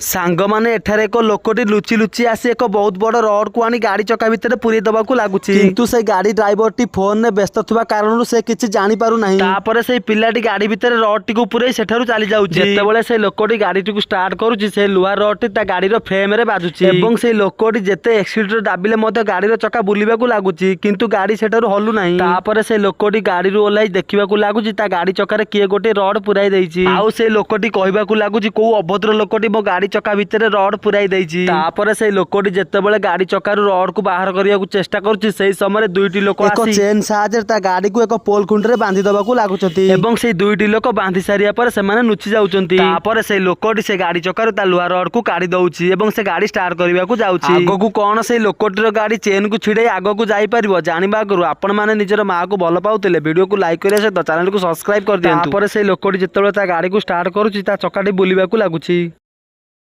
ସାଙ୍ଗମାନେ, ଏଠାରେ ଏକ ଲୋକଟି ଲୁଚି ଲୁଚି ଆସି ଏକ ବହୁତ ବଡ ରଡ୍ କୁ ଆଣି ଗାଡି ଚକା ଭିତରେ ପୁରେଇ ଦବାକୁ ଲାଗୁଛି। କିନ୍ତୁ ସେ ଗାଡି ଡ୍ରାଇଭରଟି ଫୋନରେ ବ୍ୟସ୍ତ ଥିବା କାରଣରୁ ସେ କିଛି ଜାଣି ପାରୁନାହିଁ। ତାପରେ ସେଇ ପିଲାଟି ଗାଡି ଭିତରେ ରଡ୍ ଟିକୁ ପୁରେଇ ସେଠାରୁ ଚାଲି ଯାଉଛି। ଯେତେବେଳେ ସେ ଲୋକଟି ଗାଡିଟିକୁ ଷ୍ଟାର୍ଟ କରୁଛି, ସେ ଲୁହା ରଡ୍ ଟି ତା ଗାଡିର ଫ୍ରେମ ରେ ବାଜୁଛି ଏବଂ ସେଇ ଲୋକଟି ଯେତେ ଏକ୍ସିଲେଟର ଦାବିଲେ ମଧ୍ୟ ଗାଡିର ଚକା ବୁଲିବାକୁ ଲାଗୁଛି, କିନ୍ତୁ ଗାଡି ସେଠାରୁ ହଲୁ ନାହିଁ। ତାପରେ ସେ ଲୋକଟି ଗାଡିରୁ ଓହ୍ଲାଇ ଦେଖିବାକୁ ଲାଗୁଛି, ତା ଗାଡି ଚକାରେ କିଏ ଗୋଟେ ରଡ୍ ପୁରାଇ ଦେଇଛି। ଆଉ ସେ ଲୋକଟି କହିବାକୁ ଲାଗୁଛି, କୋଉ ଅଭଦ୍ର ଲୋକଟି ମୋ ଗାଡି ଚକା ଭିତରେ ରଡ୍ ପୁରାଇ ଦେଇଛି। ତାପରେ ସେଇ ଲୋକଟି ଯେତେବେଳେ ଗାଡି ଚକାରୁ ରଡ୍ କୁ ବାହାର କରିବାକୁ ଚେଷ୍ଟା କରୁଛି, ସେଇ ସମୟରେ ଦୁଇଟି ଲୋକ ଏକ ଆସି ଚେନ୍ ସାହାଯ୍ୟରେ ତା ଗାଡିକୁ ଏକ ପୋଲ ଖୁଣ୍ଟିରେ ବାନ୍ଧି ଦବାକୁ ଲାଗୁଛନ୍ତି। ଏବଂ ସେଇ ଦୁଇଟି ଲୋକ ବାନ୍ଧି ସାରିବା ପରେ ସେମାନେ ଲୁଚି ଯାଉଛନ୍ତି। ତାପରେ ସେଇ ଲୋକଟି ସେ ଗାଡି ଚକାରୁ ତା ଲୁହା ରଡ୍ କୁ କାଢି ଦଉଛି ଏବଂ ସେ ଗାଡି ଷ୍ଟାର୍ଟ କରିବାକୁ ଯାଉଛି। ଆଗକୁ କଣ ସେଇ ଲୋକଟିର ଗାଡି ଚେନ୍ କୁ ଛିଡେଇ ଆଗକୁ ଯାଇପାରିବ? ଜାଣିବା ଆଗରୁ ଆପଣ ମାନେ ନିଜର ମାକୁ ଭଲ ପାଉଥିଲେ ଭିଡିଓକୁ ଲାଇକ୍ କରିବା ସହିତ ଚ୍ୟାନେଲକୁ ସବସ୍କ୍ରାଇବ କରିଦିଅନ୍ତୁ। ତାପରେ ସେଇ ଲୋକଟି ଯେତେବେଳେ ତା ଗାଡିକୁ ଷ୍ଟାର୍ଟ କରୁଛି, ତା ଚକାଟି ବୁଲିବାକୁ ଲାଗୁଛି।